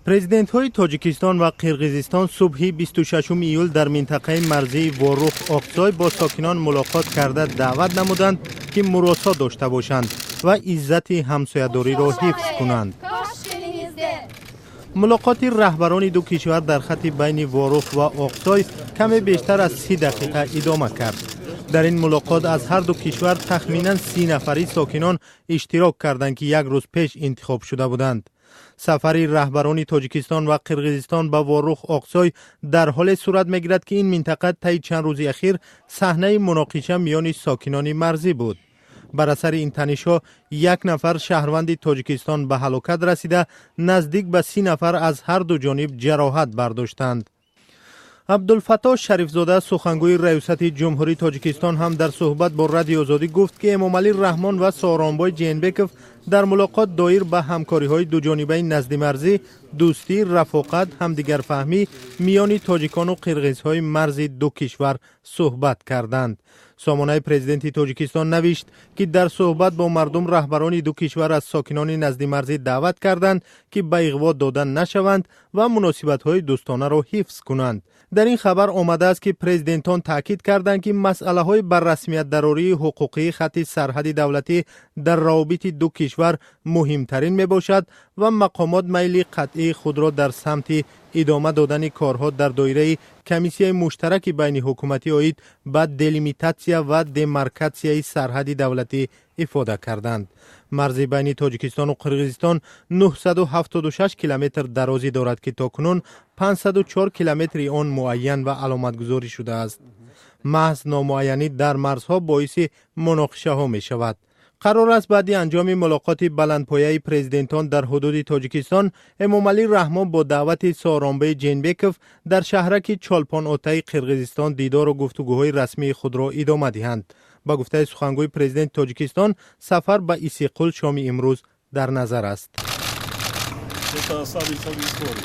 Президентҳои Тоҷикистон ва Қирғизистон субҳи 26 июл дар минтақаи марзии Ворух, Оқсой бо сокинон мулоқот карда, даъват намуданд, ки муросо дошта бошанд ва иззати ҳамсоядориро ҳифз кунанд. Мулоқоти раҳбарони ду кишвар дар хати байни Ворух ва Оқсой каме бештар аз 30 дақиқа идома кард. Дар ин мулоқот аз ҳар ду кишвар тахминан 30 нафари сокинон иштирок карданд, ки як рӯз пеш интихоб шуда буданд. Сафари раҳбарони Тоҷикистон ва Қирғизистон ба Ворух, Оқсой дар ҳоле сурат мегирад, ки ин минтақа таи чанд рӯзи ахир саҳнаи муноқиша миёни сокинони марзӣ буд. Бар асари ин танишҳо як нафар шаҳрванди Тоҷикистон ба ҳалокат расида, наздик ба 30 нафар аз ҳар ду ҷониб ҷароҳат бардоштанд. Абдулфаттоҳ Шарифзода, сухангӯи Раёсати Ҷумҳурии Тоҷикистон, ҳам дар суҳбат бо Радиои Озодӣ гуфт, ки Эмомалӣ Раҳмон ва Сооронбой Ҷеенбеков дар мулоқот доир ба ҳамкориҳои дуҷонибаи наздимарзӣ, дӯстӣ, рафоқат, ҳамдигарфаҳмӣ миёни тоҷикону қирғизҳои марзи ду кишвар суҳбат карданд. Сомонаи президенти Тоҷикистон навишт, ки дар суҳбат бо мардум раҳбарони ду кишвар аз сокинони наздимарзӣ даъват карданд, ки ба иғво дода нашаванд ва муносибатҳои дӯстонаро ҳифз кунанд. Дар ин хабар омадааст, ки президентон таъкид карданд, ки масъалаҳои ба расмиятдарории ҳуқуқии хатти сарҳади давлатӣ дар равобити ду кишвар муҳимтарин мебошад ва мақомот майли қатъии худро дар самти идома додани корҳо дар доираи комиссияи муштараки байниҳукуматӣ оид ба делимитатсия ва демаркатсияи сарҳади давлатӣ ифода карданд. Марзи байни Тоҷикистону Қирғизистон 976 километр дарозӣ дорад, ки то кунун 504 километри он муайян ва аломатгузорӣ шудааст. Маҳз номуайянӣ дар марзҳо боиси муноқишаҳо мешавад. Қарор аст, баъди анҷоми мулоқоти баландпояи президентон дар ҳудуди Тоҷикистон Эмомалӣ Раҳмон бо даъвати Сооронбей Ҷеенбеков дар шаҳраки Чолпон-Отаи Қирғизистон дидору гуфтугӯҳои расмии худро идома диҳанд. Ба гуфтаи сухангӯи президенти Тоҷикистон, сафар ба Иссиқул шоми имрӯз дар назар аст. Это самый самый истории.